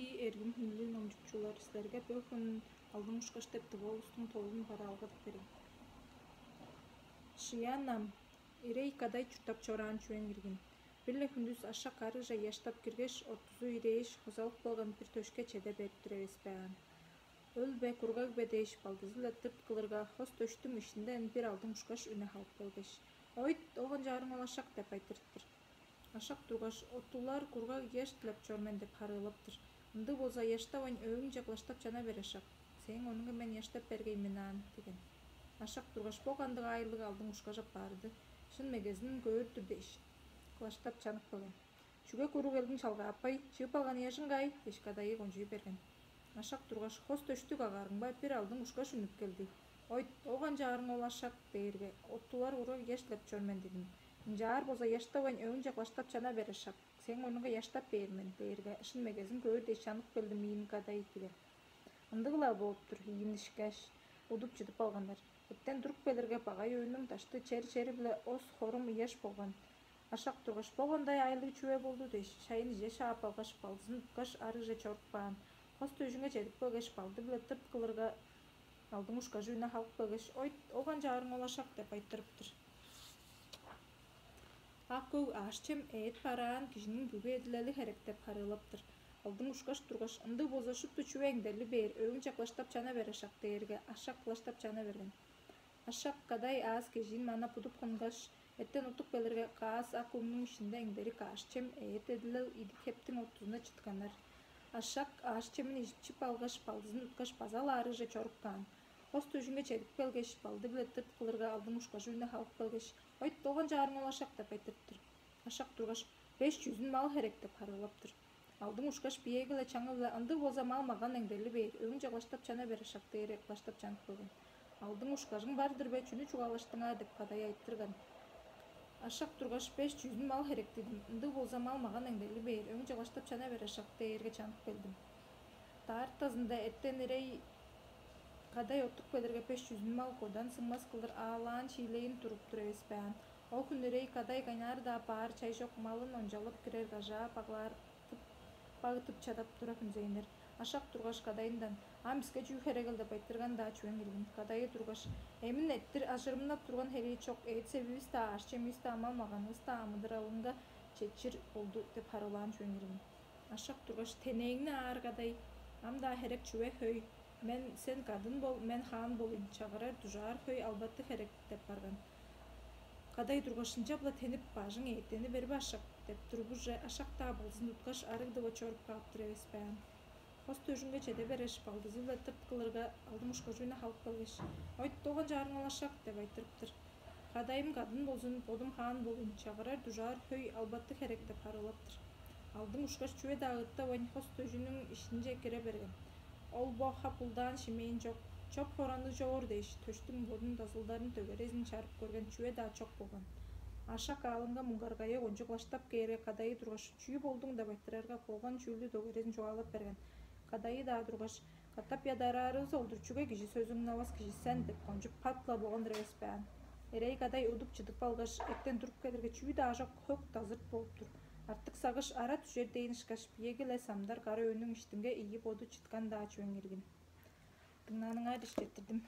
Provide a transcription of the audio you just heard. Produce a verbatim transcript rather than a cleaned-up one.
Эргим хүнүлүг номчукчулар, силерге бөгүн «Алдын ушкаш» деп тыва улустуң тоолун бараалгадып берейн. Шыян ам, ирей кадай чурттап чораан чүвең иргин. Бир-ле хүндүс ашак арыжа ыяштап киргеш, ортузу ирээш, хозалып калган бир төшке чеде берип тур эвес бе аан. Өл бе, кургаг бе дээш, балдызы-биле тырт кылырга, хос төштүң иштинден бир алдын ушкаш үне халып келгеш: «Ойт, ол канчаарың ол ашак?» — деп айтырыптыр. Ашак тургаш: «Оттулар кургаг ыяш дилеп чор мен» — деп харыылаптыр. «Ындыг болза, ыяштавайн, өөңче кылаштап чана бер, ашак. Сээң орнуңга мен ыяштап бергей мен аан» — деген. Ашак тургаш: «Бо кандыг аайлыг алдын ушкаш апарды, шын мегезин көөр-дүр» — дээш, кылаштап чанып келген. «Чүге куруг келдиң, чалгаапкай? Чыып алган ыяжың кай?» — дээш, кадайы кончуй берген. Ашак тургаш: «Хос төштүг агаарымга бир алдын ушкаш үнүп келди. „Ойт, ол канчаарың ол, ашак?“ — дээрге, „Оттулар кургаг ыяш дилеп чор мен» — дидим. „Ынчаар болза, ыяштавайн, өөңче кылаштап чана бер, ашак. Сээң орнуңга ыяштап бээр мен» — дээрге, «Шын мегезин көөр дээш чанып келдим ийин, кадай» — диген. Ындыг-ла болуп тур ийин ишкеш, удуп чыдып алганнар. Эртен туруп келирге, багай өөнүң дашты чер-чери-биле ос-хорум ыяш болган. Ашак тургаш: «Бо кандай аайлыг чүве болду?» — дээш, шайын иже шаап алгаш, балдызын уткаш, арыже чоруп каан. Хос төжүңге чедип келгеш, балды-биле тырт кылырга, алдын ушкажы үне халып келгеш: «Ойт, ол канчаарың ол, ашак?» — деп айтырыптыр. «Ак-көг аъш-чем эът бараан кижиниң бүгү эдилели херек» — деп харыылаптыр. Алдын ушкаш тургаш: «Ындыг болза, шупту чүве эңдерли бээр, өөңче кылаштап чана бер, ашак» — дээрге, ашак кылаштап чана берген. Ашак кадай аас-кежиин манап удуп хынгаш, эртен уттуп келирге, каас ак угнуң иштинде эңдерик аъш-чем, эът эдилел, идик-хептиң ортузунда чытканнар. Ашак аъш-чемин ижип-чип алгаш, балдызын уткаш, база-ла арыже чоруп каан. Хос төжүңге чедип келгеш, балды-биле тырт кылырга, алдын ушкажы үне халып келгеш: «Ойт, ол канчаарың ол, ашак?» — деп айтырыптыр. Ашак тургаш: «Беш чүзүн мал херек» — деп харыылаптыр. Алдын ушкаш биеэги-ле чаңы-биле: «Ындыг болза, мал-маган эңдерли бээр, өөңче кылаштап чана бер, ашак» — дээри, кылаштап чанып келген. «Алдын ушкажың бар-дыр бе, чүнү чугаалаштың аа?» — деп кадай айтырган. Ашак тургаш: «Беш чүзүн мал херек дидим. Ындыг болза, мал-маган эңдерли бээр, өөңче кылаштап чана бер, ашак» — дээрге, чанып келдим. Даартазында эртен ирей кадай оттуп келирге, беш чүзүн мал кодан сыңмас кылдыр аалаан-шиилейин туруп тур эвес бе аан. Ол хүн ирей кадай кайнаар-даа баар чай чок малын ончалап кирер кажаа баглаар багытып чадап тура хүнзейннер. Ашак тургаш, кадайындан: «Ам биске чүү херегил?» — деп айтырган-даа чүвең иргин. Кадайы тургаш: «Эмин эрттир ажырымнап турган херээ чок, эът-севивис-даа, аъш-чемивис-даа, мал-маганывыс-даа амыдыралынга четчир болду» — деп харыылаан чүвең иргин. Ашак тургаш: «Тенээңни аар, кадай, ам-даа херек чүве хөй. Мен, сен кадын бол, мен хаан болуйн, чагырар-дужаар хөй албаты херек» — деп барган. Кадай тургаш: «Ынчап-ла тенип, бажың ээттени бербе, ашак» — деп турбуже, ашак-даа балдызын уткаш, арыг-дыва чоруп кааптыр эвес бе аан. Хос төжүңге чеде бергеш, балдызы-биле тырт кылырга, алдын ушкажы үне халып келгеш: «Ойт, ол канчаарың ол, ашак?» — деп айтырыптыр. «Кадайым кадын болзун, бодум хаан болуйн, чагырар-дужаар хөй албаты херек» — деп харыылаптыр. Алдын ушкаш чүве-даа ыыттавайн, хос төжүнүң иштинче кире берген. Ол бо хап улдаан шимээн чок, чоп-хораны чоор дээш, төштүң бодун, дазылдарын, дөгерезин чарып көрген, чүве-даа чок болган. Ашак аалынга муңгаргайы кончуг кылаштап кээрге, кадайы тургаш: «Чүү болдуң?» — деп айтырарга, болган чүүлдү, дөгерезин чугаалап берген. Кадайы-даа тургаш: «Катап ядараарывыс ол-дур, чүге кижи сөзүн дыңнавас кижи сен?» — деп кончуп, пат-ла болган-дыр эвес бе аан. Эрей кадай удуп чыдып алгаш, эртен туруп келирге, чүү-даа чок, хөк-дазырт болуп тур. Артык сагыш ара дүжер дээн ышкаш, биеэги-ле самдар кара өөнүң иштинге ийи боду чыткан-даа чүвең иргин. Дыңнааныңар дижеттирдим.